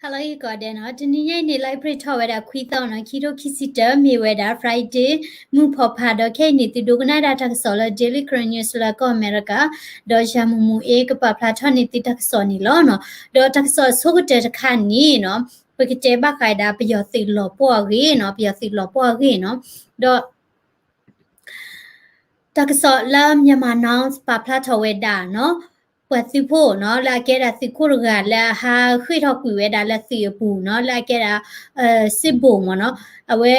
ဟါလၢအဂ့ၤကိးဂၤဒဲးနီၤ, တနံၤညါအံၤန့ၣ် လၢအ့ဖြ့ၣ်ထီၣ်ဝဲဒၣ်ခွံသီနီၤ, ခံထိခံဆံတၢ မ့ၢ်ဝဲဒၣ် Friday မုၢ်ဖီဖး ဒီးခဲအံၤန့ၣ် သုဒိကနၣ်ဒၣ်တၢ်ကစီၣ်လၢ Daily Karen News လၢကီၢ်အမဲရကၤ, ဒီးယၤမူးမူးအ့ ကပာ်ဖျါထီၣ်န့ၢ်သုတၢ်ကစီၣ်န့ၣ်လီၤနီၤ. ဒီးတၢ်ကစီၣ်အဆိကတၢၢ်တခါန့ၣ်နီၤ, ပကတဲဘၣ်ဃးဝဲဒၣ်ပယီၤသုးလီၤပှီၢ်အဂ့ၢ်နီၤ, ပယီၤသုးလီၤပှီၢ်အဂ့ၢ်နီၤ. ဒီး တၢ်ကစီၣ်လၢ Myanmar Now ပာ်ဖျါထီၣ်ဝဲဒၣ်နီၤ, ပှၤသုးဖိနီၤ လၢအကဲဒၣ်သုးခိၣ်တဂၤလၢအဟးဃ့ၢ်ထီၣ်ကွံာ်ဝဲဒၣ်လၢသုးအပူၤနီၤ, လၢအကဲဒၣ် စစ်ဗိုလ် မ့ၢ်နီၤ, အဝဲ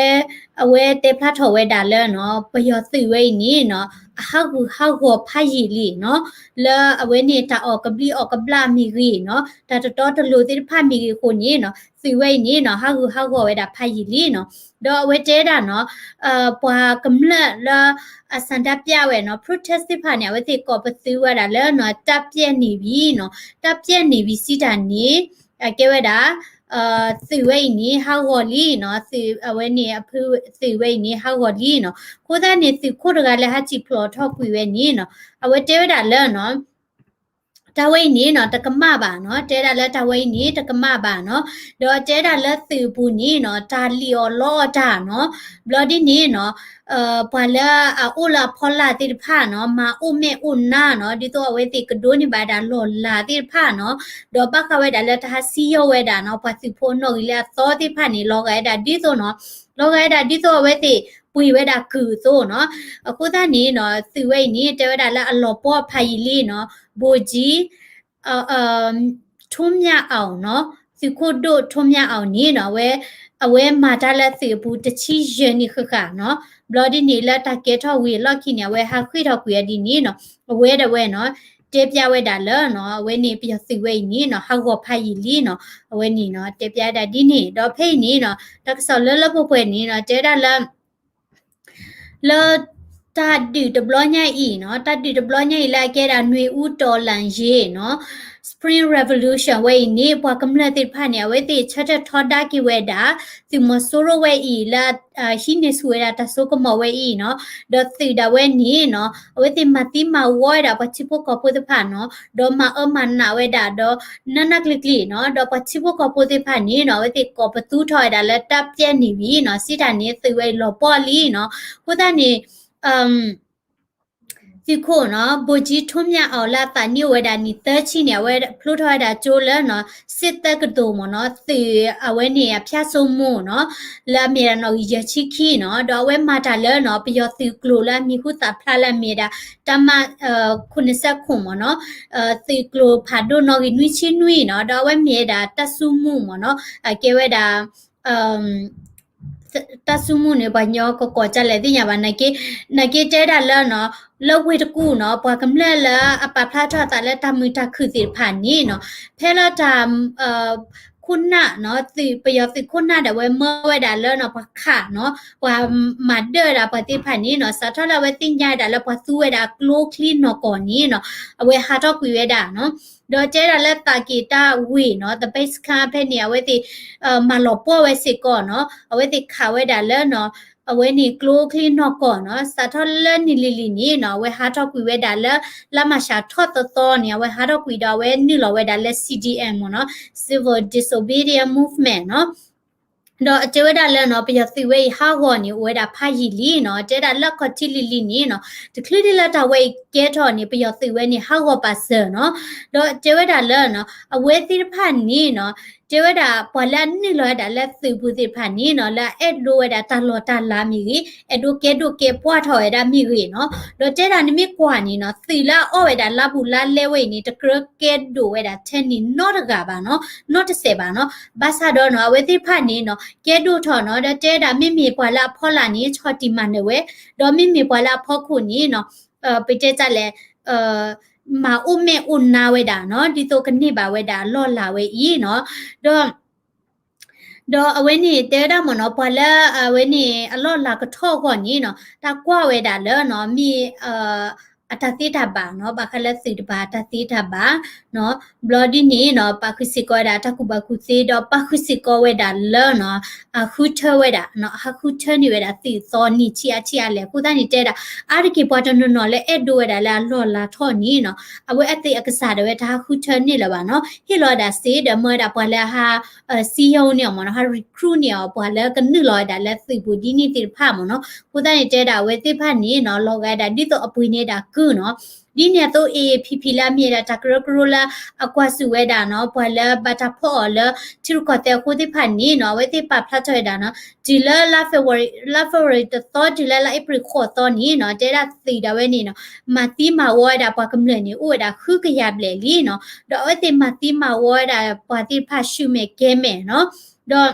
အဝဲတဲဖျါထီၣ်ဝဲဒၣ်လၢနီၤ, ပယီၤသုးဝဲအံၤန့ၣ်နီၤ, အဟးဂူာ်ဟးဂီၤဖးယံာ်လံနီၤ, လၢအဝဲန့ၣ်တၢ်အီၣ်ကဘျံးအီၣ်ကဘျၣ်မ့ၢ်ဂ့ၤနီၤ, တၢ်တတီတလိၤသ့ၣ်တဖၣ်မ့ၢ်ဂ့ၤအဃိန့ၣ်နီၤ, သုးဝဲအံၤန့ၣ်နီၤ ဟးဂူာ်ဟးဂီၤဝဲဒၣ်ဖးယံာ်လံနီၤ. ဒီးအဝဲတဲဒၣ်နီၤ, ပှၤကမျၢၢ်လၢ အဆန္ဒပြဝဲနီၤ, protest သ့ၣ်တဖၣ်န့ၣ် အဝဲသ့ၣ်ကိးပသူဝဲဒၣ်လၢနီၤ, တပ်ပျက်နေပြီနီၤ, တပ်ပျက်နေပြီ စံးတၢ်န့ၣ် အကဲဝဲဒၣ် သုးဝဲအံၤန့ၣ် ဟးဂီၤလံနီၤ, သုးအဝဲန့ၣ် အဖု သုးဝဲအံၤန့ၣ် ဟးဂီၤလံနီၤ. အဃိသတးန့ၣ် သုးခိၣ်တဂၤလၢဟးစံၣ်ဖျိးထီၣ်ကွံာ်ဝဲန့ၣ်နီၤ, အဝဲတဲဝဲဒၣ်လၢနီၤ တၢ်ဝဲအံၤန့ၣ်နီၤ တကမၣ်ဘၣ်နီၤ, တဲဒၣ်လၢတၢ်ဝဲအံၤန့ၣ် တကမၣ်ဘၣ်နီၤ. ဒီးတဲဒၣ်လၢသုးအပူၤန့ၣ်နီၤ တၢ်လံၣ်အီၣ်လီအီၣ်တၢ်နီၤ, ဘျီဒ်န့ၣ်နီၤ ပှၤလၢအအိၣ်လၢအဖီလာ်သ့ၣ်တဖၣ်နီၤ မၤအိၣ်မဲာ်အိၣ်နါနီၤ, ဒ်သိးအဝဲသ့ၣ်ကဒိးန့ၢ်ဘၣ်ဒၣ်လီၢ်လၤသ့ၣ်တဖၣ်နီၤ, ဒီးဘၣ်ဃးဝဲဒၣ်လၢတၢ်ဟးစံၣ်ညီၣ်ဝဲဒၣ်နီၤ ပှၤသုးဖိနီၣ်ဂံၢ်လၢအသီသ့ၣ်တဖၣ်န့ၣ် လီၤဂာ်ဝဲဒၣ်ဒ်သိးနီၤ, လီၤဂာ်ဝဲဒၣ်ဒ်သိးအဝဲသ့ၣ်ပှ့ၤဝဲဒၣ်ကုၢ်အသိးနီၤ. အဃိသတးန့ၣ်နီၤ သုးဝဲအံၤန့ၣ် တဲဝဲဒၣ်လၢအလီၤပှီၢ်ဖးယံာ်လံနီၤ, ဗိုလ်ကြီး ထွန်းမြတ်အောင်နီၤ, သုးခိၣ်ဒိၣ် ထွန်းမြတ်အောင်န့ၣ်နီၤ အဝဲ အဝဲမၤတၢ်လၢသုးအပူၤတဆံယဲၢ်နံၣ်ဃၣ်ဃၣ်နီၤ, ဘျီဒ်န့ၣ်လၢတၢ်ကဲထီၣ်ဝံၤအလီၢ်ခံန့ၣ် အဝဲဟးဃ့ၢ်ထီၣ်ကွံာ်အီၤဒ်န့ၣ်နီၤ, အဝဲဒၣ်ဝဲနီၤ တဲပျးဝဲဒၣ်လၢနီၤ အဝဲန့ၣ်ပယီၤသုးဝဲအံၤန့ၣ်နီၤ ဟးဂီၤဖးယံာ်လံနီၤ, အဝဲန့ၣ်နီၤ တဲပျးဝဲဒၣ်ဒ်န့ၣ်. ဒီးဖဲအံၤန့ၣ်နီၤ တၢ်ကစီၣ်လၢလၢပှဲၤပှဲၤန့ၣ်နီၤ တဲဝဲဒၣ်လၢ လၢတၢ်ဒုးတဘျီညါအံၤနီၤ, တၢ်ဒုးတဘျီညါအံၤလၢအကဲဒၣ် နွေဦးတော်လှန်ရေးနီၤ, Spring Revolution ဝဲအံၤန့ၣ် ပှၤကမျၢၢ်သ့ၣ်တဖၣ်န့ၣ် အဝဲသ့ၣ်ဆၢထၢၣ်ထီဒါက့ၤဝဲဒၣ် သုးမီၤစိရိၤဝဲအံၤလၢ ဟံးန့ၢ်ဆူၣ်ဝဲဒၣ်တၢ်စိကမီၤဝဲအံၤနီၤ, ဒီးသုးဒၣ်ဝဲန့ၣ်နီၤ အဝဲသ့ၣ်မၤသံမၤဝီဝဲဒၣ်ပှၤထံဖိကီၢ်ဖိသ့ၣ်တဖၣ်နီၤ, ဒီးမၤအၢမၤနးဝဲဒၣ်ဒီး နးနးကျံၤကျံၤနီၤ, ဒီးပှၤထံဖိကီၢ်ဖိသ့ၣ်တဖၣ်န့ၣ်နီၤ အဝဲသ့ၣ်ကိးပသူထီၣ်ဝဲဒၣ်လၢ တပ်ပျက်နေပြီနီၤ, စံးတၢ်န့ၣ် သုးဝဲအံၤလီၤပှီၢ်လံနီၤ. အဃိသတးန့ၣ် သုးခိၣ်နီၤ ဗိုလ်ကြီး ထွန်းမြတ်အောင် လၢအသးနံၣ်အိၣ်ဝဲဒၣ်နံၣ်သၢဆံန့ၣ် အဝဲဖျိထီၣ်ဝဲဒၣ်ကၠိလၢနီၤ စစ်တက္ကသိုလ်မ့ၢ်နီၤ, သုးအဝဲန့ၣ် အဖျက်သိမ်းမှုနီၤ, လၢအမ့ၢ်ဒၣ်နီၣ်ဂံၢ်ယဲၢ်ဆံခံနီၤ, ဒီးအဝဲမၤတၢ်လၢနီၤ ပယီၤသုးကျိၤလၢအမံၤဟူသၣ်ဖျါလၢအမ့ၢ်ဒၣ် တပ်မ ခုနှစ်ဆယ့်ခုနစ်မ့ၢ်နီၤ, သုးကျိၤဖးဒိၣ်နီၣ်ဂံၢ်နွံဆံနွံနီၤ, ဒီးအဝဲမ့ၢ်ဝဲဒၣ် တပ်စုမှုမ့ၢ်နီၤ, အကဲဝဲဒၣ် တပ်စုမှုန့ၣ် ပှၤကညီကကိးဒ်လဲၣ်သ့ၣ်ညါဘၣ်, နာ်က့တဲဒၣ်လၢနီၤ လၢဝ့ၢ်တကူၣ်နီၤ ပှၤကမျၢၢ်လၢအပာ်ဖျါထီၣ်အသးလၢတၢ်မုာ်တၢ်ခုၣ်သ့ၣ်တဖၣ်န့ၣ်နီၤ, ဖဲလၢတၢ် ခိၣ်နၢ်နီၤ သုး ပယီၤသုးခိၣ်နၢ်ဒၣ်ဝဲမၢဝဲဒၣ်လၢနီၤ ပှၤခးနီၤ ပှၤမၤဒၢၣ်ဝဲဒၣ်ပှၤသ့ၣ်တဖၣ်န့ၣ်နီၤ, စးထီၣ်လၢအဝဲသ့ၣ်ညါဝဲဒၣ်လၢပှၤသူဝဲဒၣ်ကျိချံနီၢ်ကီၢ်န့ၣ်နီၤ အဝဲဟးထီၣ်ကွံာ်ဝဲဒၣ်နီၤ, ဒီးတဲဒၣ်လၢသးက့ၤတၢ်ဝ့ၢ်နီၤ the base camp ဖဲန့ၣ် အဝဲသ့ၣ် မၤလီၤပှီၢ်ဝဲစ့ၢ်ကီးနီၤ, အဝဲသ့ၣ်ခးဝဲဒၣ်လၢနီၤ အဝဲန့ၣ်ကျိချံနီၢ်ကီၢ်နီၤ, စးထီၣ်လၢနံၣ်လံၤလံၤန့ၣ်နီၤ အဝဲဟးထီၣ်ကွံာ်ဝဲဒၣ်လၢ လါမၢ်ၡးထီၣ်သီသီန့ၣ် အဝဲဟးထီၣ်ကွံာ်ဒီးအဝဲနုာ်လီၤဝဲဒၣ်လၢ C D M မ့ၢ်နီၤ, Civil Disobedience Movement နီၤ ဒီးတဲဝဲဒၣ်လၢနီၤ ပယီၤသုးဝဲအံၤဟးဂီၤန့ၣ် အိၣ်ဝဲဒၣ်ဖးယံာ်လံနီၤ, တဲဒၣ်လၢခီၣ်ထံးလံၤလံၤန့ၣ်နီၤ တချုးဒ်လၢတၢ်ဝဲအံၤကဲထီၣ်န့ၣ် ပယီၤသုးဝဲန့ၣ် ဟးဂီၤပာ်စၢၤနီၤ, ဒီးတဲဝဲဒၣ်လၢနီၤ အဝဲသ့ၣ်တဖၣ်န့ၣ်နီၤ တဲဝဲဒၣ်ပှၤလၢအနုာ်လီၤဝဲဒၣ်လၢသုးပူၤသ့ၣ်တဖၣ်န့ၣ်နီၤ လၢအအဲၣ်ဒိးဝဲဒၣ်တၢ်လီၢ်တၢ်လၤမ့ၢ်ဂ့ၤ, အဲၣ်ဒိးကဲဒိၣ်ကဲပှၢ်ထီၣ်ဝဲဒၣ်မ့ၢ်ဂ့ၤနီၤ, ဒီးတဲဒၣ်နမ့ၢ်ကွၢ်န့ၣ်နီၤ သုးလၢအအီၣ်ဝဲဒၣ်လါဘူးလါလဲဝဲအံၤန့ၣ် တကြၢးကဲဒိၣ်ဝဲဒၣ်ထဲန့ၣ်နီတဂၤဘၣ်နီၤ, နီတစဲးဘၣ်နီၤ, ဘၣ်ဆၣ်ဒီးနီၤ အဝဲသ့ၣ်တဖၣ်န့ၣ်နီၤ ကဲဒိၣ်ထီၣ်နီၤ, ဒီးတဲဝဲဒၣ်မ့မ့ၢ်ပှၤလၢအဖီလာ်န့ၣ် ဆီၣ်တံၢ်မၤနၢၤဝဲ, ဒီးမ့မ့ၢ်ပှၤလၢအဖီခိၣ်န့ၣ်နီၤ ပတဲတၢ်လဲၣ် မၤအိၣ်မဲာ်အိၣ်နါဝဲဒၣ်နီၤ, ဒ်သိးကန့ၢ်ဘၣ်ဝဲဒၣ်အလီၢ်လၤဝဲအံၤနီၤ, ဒီး ဒီးအဝဲန့ၣ်တဲဝဲဒၣ်မ့ၢ်နီၤ ပှၤလၢအဝဲန့ၣ်အလီၢ်လၤကထီၣ်အဂီၢ်န့ၣ်နီၤ တၢ်ကွၢ်ဝဲဒၣ်လၢနီၤ မ့ၢ် အတၢ်သ့တၢ်ဘၣ်နီၤ, ဘၣ်ဃးလၢသုးတပၤအတၢ်သ့တၢ်ဘၣ်နီၤ, ဘျီဒ်န့ၣ်နီၤ ပာ်ဃုာ်စ့ၢ်ကီးဝဲဒၣ်တၢ်ကူၣ်ဘၣ်ကူၣ်သ့ ဒီးပာ်ဃုာ်စ့ၢ်ကီးဝဲဒၣ်လၢနီၤ အဃုထၢဝဲဒၣ်နီၤ, ဟးဃုထၢန့ၢ်ဝဲဒၣ်သုးသီနံၣ်ဆံအထံၣ်အလဲၢ်. အဃိသတးန့ၣ်တဲဒၣ် အါတက့ၢ်ပှၤတနီၤနီၤလၢအဲၣ်ဒိးဝဲဒၣ်လၢအလီၢ်လၤထီၣ်န့ၣ်နီၤ အဝဲအသ့ၣ်အကစၢ်ဒၣ်ဝဲတဟးဃုထၢန့ၢ်လၢၤဘၣ်နီၤ, ဟ့ၣ်လီၤဝဲဒၣ်စ့ဒီး မၢဝဲဒၣ်ပှၤလၢဟး စည်းရုံးန့ၢ်အီၤမ့ၢ်နီၤ, ဟး recruit န့ၢ်အီၤ ပှၤလၢကနုာ်လီၤဝဲဒၣ်လၢသုးပူၤဒ်န့ၣ်သ့ၣ်တဖၣ်မ့ၢ်နီၤ. အဃိသတးန့ၣ်တဲဒၣ်အဝဲသ့ၣ်တဖၣ်န့ၣ်နီၤ လီၤဂာ်ဒၣ်ဒ်သိးအပှ့ၤန့ၢ်ဒၣ်ကုၢ်နီၤ. ဒ်န့ၣ်အသိး A A P P လၢအမ့ၢ်ဝဲဒၣ်တၢ်ကရၢကရိလၢအကွၢ်ဆူၣ်ဝဲဒၣ်နီၤ ပှၤလၢဘၣ်တၢ်ဖီၣ်အီၤလၢထံရူၢ်ကီၢ်သဲးအဃိသ့ၣ်တဖၣ်န့ၣ်နီၤ အဝဲသ့ၣ်ပာ်ဖျါထီၣ်ဝဲဒၣ်နီၤ တုၤလၢလါ February လါ February တသီ တုၤလၢလါ April ဃိးသီန့ၣ်နီၤ တဲဒၣ်သုးဒၣ်ဝဲန့ၣ်နီၤ မၤသံမၤဝီဝဲဒၣ်ပှၤကမျၢၢ်န့ၣ် အိၣ်ဝဲဒၣ်ဃုကယၤဘျဲၣ်လံနီၤ. ဒီးအဝဲသ့ၣ်မၤသံမၤဝီဝဲဒၣ်ပှၤသ့ၣ်တဖၣ်ဆူမဲာ်ကဲမဲာ်နီၤ. ဒီး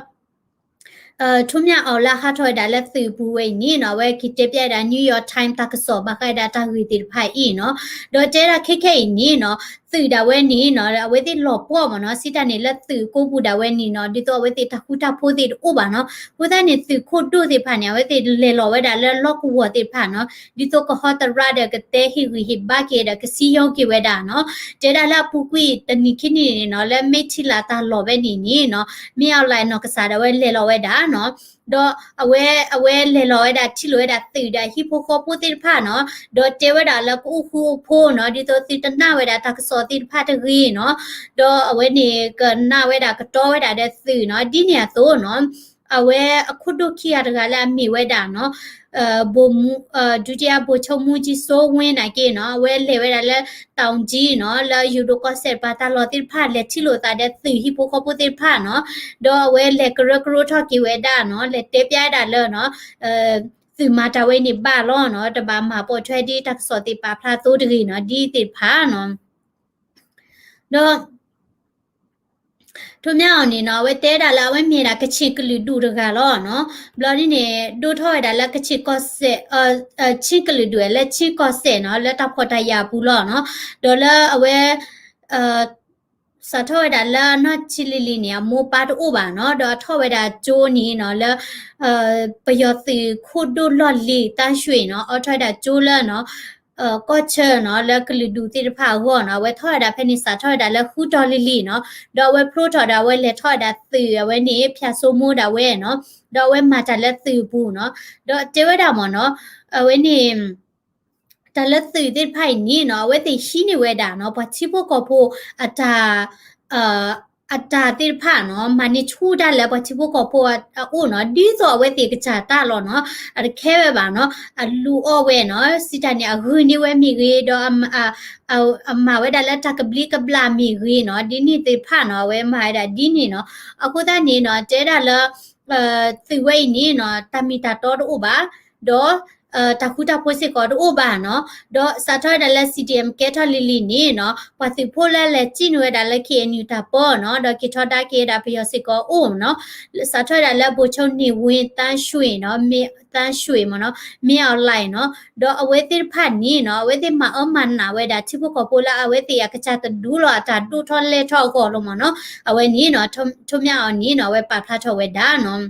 ထိးမၠၣ်အီၣ်လၢအဟးထီၣ်ဝဲဒၣ်လၢသုးပူၤဝဲအံၤန့ၣ်နီၤ အဝဲက့ၤတဲပျဲဝဲဒၣ် New York Times တၢ်ကစီၣ်ဘၣ်ဃးဝဲဒၣ်တၢ်ဂ့ၢ်သ့ၣ်တဖၣ်အံၤနီၤ. ဒီးတဲဒၣ်ခဲခဲအံၤန့ၣ်နီၤ သုးဒၣ်ဝဲန့ၣ်နီၤ အဝဲသ့ၣ်လီၤပှီၢ်မ့ၢ်နီၤ စံးတၢ်န့ၣ်လၢသုးကိးပူၤဒၣ်ဝဲန့ၣ်နီၤ ဒ်သိးအဝဲသ့ၣ်တၢ်ဃူတၢ်ဖိးသ့ၣ်တအိၣ်ဘၣ်နီၤ. အဃိသတးန့ၣ် သုးခိၣ်ဒိၣ်သ့ၣ်တဖၣ်န့ၣ် အဝဲသ့ၣ်လဲၤလီၤဝဲဒၣ်လၢလီၢ်ကဝီၤသ့ၣ်တဖၣ်နီၤ ဒ်သိးကဟီတရါဒီးကတဲဟ့ၣ်ဂံၢ်ဟ့ၣ်ဘါက့ၤဒီးကစံယိက့ၤဝဲဒၣ်နီၤ. တဲဒၣ်လၢအပူၤကွံာ်တနံၤခံနံၤန့ၣ်နီၤ လၢမ့ၢ်ထံလာ်တၢ်လီၢ်ဝဲန့ၣ်န့ၣ်နီၤ မ့ၢ်အီၣ်လဲၣ်နီၢ်ကစၢ်ဒၣ်ဝဲလဲၤလီၤဝဲဒၣ်နီၤ. ဒီးအဝဲ အဝဲလဲၤလီၤဝဲဒၣ်ထံၣ်လိာ်ဝဲဒၣ်သုးဒီးဟံၣ်ဖိဃီဖိသ့ၣ်တဖၣ်နီၤ ဒီးတဲဝဲဒၣ်လၢကအိၣ်ဃူအိၣ်ဖိးနီၤ ဒ်သိးသုတနာ်ဝဲဒၣ်တၢ်ကစီၣ်သ့ၣ်တဖၣ်တဂ့ၤနီၤ ဒီးအဝဲန့ၣ်ကနာ်ဝဲဒၣ်ကတီၤဝဲဒၣ်ဒီးသုးနီၤ ဒ်န့ၣ်အသိးနီၤ အဝဲအခိၣ်ဒိၣ်ခံဂၤတဂၤလၢအမ့ၢ်ဝဲဒၣ်နီၤ ဗိုလ်မှူး ဒုတိယဗိုလ်ချုပ်မှူးကြီးစိုးဝင်းနိုင်က့နီၤ အဝဲလဲၤဝဲဒၣ်လၢ တောင်ကြီးနီၤ လၢယိၤဒိၣ်ကီၢ်စဲၣ်တပၤတၢ်လီၢ်သ့ၣ်တဖၣ် လဲၤထံၣ်လိာ်သးဒီးသုးဟံၣ်ဖိဃီဖိသ့ၣ်တဖၣ်နီၤ ဒီးအဝဲလဲၤကရၢကရိထီၣ်က့ၤဝဲဒၣ်နီၤ လဲၤတဲပျဲဒၣ်လၢနီၤ သုးမၤတၢ်ဝဲန့ၣ်ဘၣ်လီၤနီၤ တဘၣ်မၤပိာ်ထွဲဒ်တၢ်ကစီၣ်သ့ၣ်ပာ်ဖျါသိတဂ့ၤနီၤ ဒ်သ့ၣ်တဖၣ်နီၤ ဒီး ထိးမၠၣ်အီၣ်န့ၣ်နီၤ အဝဲတဲဒၣ်လၢအဝဲမ့ၢ်ဒၣ်ကချ့ၣ်ကလုာ်ဒူၣ်တဂၤလီၤနီၤ. ဘျီဒ်န့ၣ် ဒိၣ်ထီၣ်ဝဲဒၣ်လၢကချ့ၣ်ကီၢ်စဲၣ် ဆ့ၣ်ကလုာ်ဒူၣ်လၢဆ့ၣ်ကီၢ်စဲၣ်နီၤ လၢတၢ်ဖှီၣ်တၢ်ယာ်အပူၤလီၤနီၤ. ဒီးလၢအဝဲ စးထီၣ်ဝဲဒၣ်လၢနီၢ်ဆံးလံၤလံၤန့ၣ် အမိၢ်ပၢ်တအိၣ်ဘၣ်နီၤ ဒီးအထီၣ်ဝဲဒၣ်ကၠိန့ၣ်နီၤ လၢ ပယီၤသုးခိၣ်ဒိၣ်လီၢ်လံၤသန်းရွှေနီၤ အထီၣ်ဝဲဒၣ်ကၠိလၢနီၤ ကီၢ်ဆၢနီၤ လၢကလုာ်ဒူၣ်သ့ၣ်တဖၣ်အဂီၢ်နီၤ အဝဲထီၣ်ဝဲဒၣ်ဖဲန့ၣ် စးထီၣ်ဝဲဒၣ်လၢဃုတီၤလံၤလံၤနီၤ ဒီးအဝဲဖျိထီၣ်ဒီးအဝဲလဲၤထီၣ်ဝဲဒၣ်သုးအဝဲန့ၣ် ဖၠၣ်စိမိဒၣ်ဝဲနီၤ ဒီးအဝဲမၤတၢ်လၢသုးအပူၤနီၤ ဒီးတဲဝဲဒၣ်မ့ၢ်နီၤ အဝဲန့ၣ် တၢ်လၢသုးသ့ၣ်တဖၣ်အံၤန့ၣ်နီၤ အဝဲသ့ၣ်ဟံးန့ၢ်ဝဲဒၣ်နီၤ ပှၤထံဖိကီၢ်ဖိအတၢ် အတၢ်သ့ၣ်တဖၣ်နီၤ မၤန့ၢ်ဆူၣ်တၢ်လၢပှၤထံဖိကီၢ်ဖိအအိၣ်နီၤ ဒ်သိးအဝဲသ့ၣ်ကစၢ်တၢ်လီၤနီၤ အတခဲဝဲဘၣ်နီၤ အလူၤအီၣ်ဝဲနီၤ စံးတၢ်န့ၣ် အဂုာ်န့ၢ်ဝဲမ့ၢ်ဂ့ၤ ဒီး အမၤဝဲဒၣ်လၢတၢ်ကဘျံးကဘျၣ်မ့ၢ်ဂ့ၤနီၤ ဒ်န့ၣ်သ့ၣ်တဖၣ်နီၤ အဝဲမၤဝဲဒၣ်ဒ်န့ၣ်နီၤ အဃိသတးန့ၣ်နီၤ တဲဒၣ်လၢ သုးဝဲအံၤန့ၣ်နီၤ တၢ်မ့ၢ်တၢ်တီတအိၣ်ဘၣ် ဒီး တၢ်ဃူတၢ်ဖိးစ့ၢ်ကီးတအိၣ်ဘၣ်နီၤ ဒီးစးထီၣ်ဝဲဒၣ်လၢ C D M ကဲထီၣ်လံၤလံၤန့ၣ်နီၤ ပှၤသုးဖိလၢလဲၤစံၣ်န့ၢ်ဝဲဒၣ်လၢ K N U တၢ်ပီနီၤ ဒီးက့ၤထီဒါက့ၤဝဲဒၣ်ပယီၤစ့ၢ်ကီးအိၣ်နီၤ စးထီၣ်ဝဲဒၣ်လၢ ဗိုလ်ချုပ်နေဝင်းသန်းရွှေနီၤ သန်းရွှေမ့ၢ်နီၤ မင်းအောင်လှိုင်နီၤ ဒီးအဝဲသ့ၣ်တဖၣ်န့ၣ်နီၤ အဝဲသ့ၣ်မၤအၢမၤနးဝဲဒၣ်ထံဖိကီၢ်ဖိလၢအဝဲသ့ၣ်အကစၢ်တဒူလီၤအတၢ်ဒိၣ်ထီၣ်လဲၢ်ထီၣ်အဂီၢ်လီၤမ့ၢ်နီၤ အဝဲန့ၣ်နီၤ ထိးမၠၣ်အီၣ်န့ၣ်နီၤ အဝဲပာ်ဖျါထီၣ်ဝဲဒၣ်နီၤ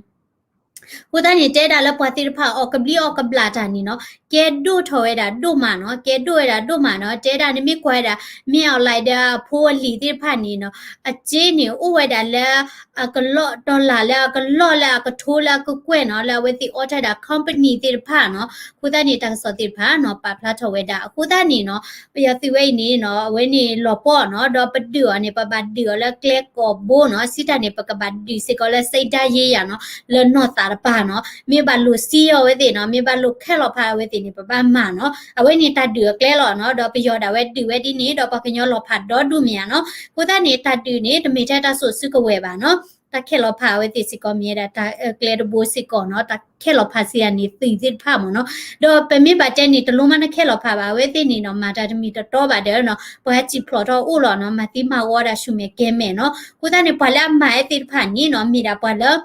အဃိသတးန့ၣ် တဲဒၣ်လၢပှၤသ့ၣ်တဖၣ်အီၣ်ကဘျံးအီၣ်ကဘျၣ်တၢ်န့ၣ်နီၤ ကဲဒိၣ်ထီၣ်ဝဲဒၣ်ဒိၣ်မးနီၤ ကဲဒိၣ်ဝဲဒၣ်ဒိၣ်မးနီၤ တဲဒၣ်န့ၣ်မ့ၢ်ကွၢ်ဝဲဒၣ် မင်းအောင်လှိုင်ဒီးအဖိအလံၤသ့ၣ်တဖၣ်န့ၣ်နီၤ အစ့န့ၣ်အိၣ်ဝဲဒၣ်လၢ အကလီၢ် dollar လၢအကလီၢ်လၢအကထိလၢအကကွဲၢ်နီၤ လၢအဝဲသ့ၣ်အီၣ်တၢ်ဒၣ် company သ့ၣ်တဖၣ်နီၤ အဃိသတးန့ၣ် တၢ်ကစီၣ်သ့ၣ်တဖၣ်နီၤ ပာ်ဖျါထီၣ်ဝဲဒၣ် အဃိသတးန့ၣ်နီၤ ပယီၤသုးဝဲအံၤန့ၣ်နီၤ အဝဲန့ၣ်လီၤပှီၢ်နီၤ ဒီးပဒုးအီၤန့ၣ် ပဘၣ်ဒုးအီၤလၢကျဲကိာ်ဘိနီၤ စံးတၢ်န့ၣ် ပကဘၣ်ဒုးစ့ၢ်ကီးလၢ စိတ်ဓာတ်ရေးရာနီၤ လၢနီၢ်သးတပၤနီၤ မ့ၢ်ဘၣ်လိာ်စံၣ်အီၤဝဲသ့ၣ်နီၤ မ့ၢ်ဘၣ်လိာ်ခဲလီၤဖးအဝဲသ့ၣ်န့ၣ် ပဘၣ်မၤနီၤ အဝဲန့ၣ်တၢ်ဒုးအကျဲလီၤနီၤ ဒီးပယီၤဒၣ်ဝဲဒုးဝဲဒ်န့ၣ် ဒီးပှၤကညီလီၤဖးဒီဒူၣ်မ့ၢ်ဧါနီၤ အဃိသတးန့ၣ် တၢ်ဒုးန့ၣ် တမ့ၢ်ထဲတၢ်စိာ်စုကဝဲၤဘၣ်နီၤ တၢ်ခဲလီၤဖးအဝဲသ့ၣ်စ့ၢ်ကီးမ့ၢ်ဝဲဒၣ်တၢ်အၢကျဲတဘိစ့ၢ်ကီးနီၤ တၢ်ခဲလီၤဖးစံးတၢ်န့ၣ် သုးသ့ၣ်တဖၣ်မ့ၢ်နီၤ ဒီးပမ့ၢ်ဘၣ်တဲန့ၣ် တလိၣ်မးနခဲလီၤဖးဘၣ် အဝဲသ့ၣ်န့ၣ်နီၤ မၤတၢ်တမ့ၢ်တတီဘၣ်ဒီးနီၤ ပှၤဟဲစံၣ်ဖျိးထီၣ်အိၣ်လီၤနီၤ မၤသံမၤဝီဒၣ်ဆူၣ်မဲာ်ကဲမဲာ်နီၤ အဃိသတးန့ၣ် ပှၤလၢအမၤဝဲသ့ၣ်တဖၣ်န့ၣ်နီၤ မ့ၢ်ဒၣ်ပှၤလၢ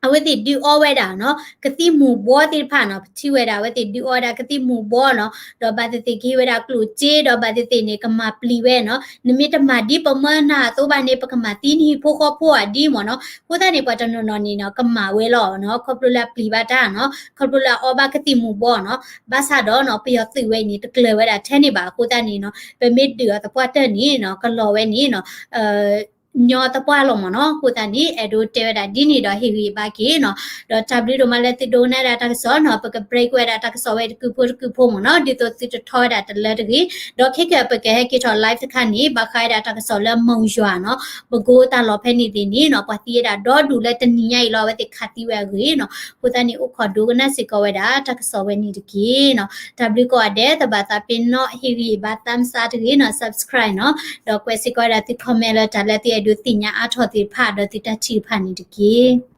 အဝဲသ့ၣ်ဒုးအီဝဲဒၣ်နီၤ ကသံၣ်မူၤဘှီသ့ၣ်တဖၣ်နီၤ ပထံၣ်ဝဲဒၣ် အဝဲသ့ၣ်ဒုးအီဝဲဒၣ်ကသံၣ်မူၤဘှီနီၤ ဒီးဘၣ်သ့ၣ်သ့ၣ်ကဟ့ၣ်ဝဲဒၣ်ကျိၣ်စ့ ဒီးဘၣ်သ့ၣ်သ့ၣ်န့ၣ် ကမၤပျံၤဝဲနီၤ နမ့ၢ်တမၤဒ်ပမၢနၤအသိးဘၣ်န့ၣ် ပကမၤသံနဟံၣ်ဖိဃီဖိအဒ်မ့ၢ်နီၤ အဃိသတးန့ၣ် ပှၤတနီၤနီၤန့ၣ်နီၤ ကမၤဝဲလီၤနီၤ ခီဖျိလၢအပျံၤဘၣ်တၢ်နီၤ ခီဖျိလၢအအီဘၣ်ကသံၣ်မူၤဘှီနီၤ ဘၣ်ဆၣ်ဒီးနီၤ ပယီၤသုးဝဲအံၤန့ၣ် တကျၢၤဝဲဒၣ်ထဲန့ၣ်ဘၣ် အဃိသတးန့ၣ်နီၤ ပမ့ၢ်ဒုးအီၤသပှၢ်တၢၢ်န့ၣ်နီၤ ကလီၤဝဲန့ၣ်နီၤ ညီသပှၢ်လီၤမ့ၢ်နီၤ အဃိသတးန့ၣ် အဲၣ်ဒိးတဲဝဲဒၣ်ဒ်န့ၣ်ဒီး ဟ့ၣ်ဂံၢ်ဘါက့ၤနီၤ ဒီးတၢ်ဘျုးဒိၣ်မးလၢသုဒိကနၣ်ဒၣ်တၢ်ကစီၣ်နီၤ ပက break ဝဲဒၣ်တၢ်ကစီၣ်ဝဲတကုာ်ဖိတကုာ်ဖိမ့ၢ်နီၤ ဒ်သိးသုတထီၣ်ဝဲဒၣ်တလၢတဂ့ၤ ဒီးခဲကၢၤပကဟဲက့ၤထီၣ် live တခါန့ၣ် ဘၣ်ဃးဝဲဒၣ်တၢ်ကစီၣ်လၢမုၢ်ယွၤနီၤ ပကိတၢ်လီၢ်ဖဲန့ၣ်သ့ၣ်န့ၣ်နီၤ ပှၤသံဝဲဒၣ်ဒီဒူၣ်လၢတနံၤညါအံၤလီၤ အဝဲသ့ၣ်ခးသံဝဲအဂ့ၢ်နီၤ အဃိသတးန့ၣ် အိၣ်ခိးဒိကနၣ်စ့ၢ်ကီးဝဲဒၣ်တၢ်ကစီၣ်ဝဲန့ၣ်တက့ၢ်နီၤ တၢ်ဘျုးကိးဂၤဒဲး တဘၣ်သးပ့ၤနီၣ် ဟ့ၣ်ဂံၢ်ဘါ thumbs up တဂ့ၤနီၤ subscribe နီၤ ဒီးကွဲးစ့ၢ်ကီးဝဲဒၣ်သု comment လၢတၢ်လၢသုအဲၣ်ဒိးသ့ၣ်ညါအါထီၣ်သ့ၣ်တဖၣ် ဒီးသုတၢ်ထံၣ်တဖၣ်န့ၣ်တက့ၢ်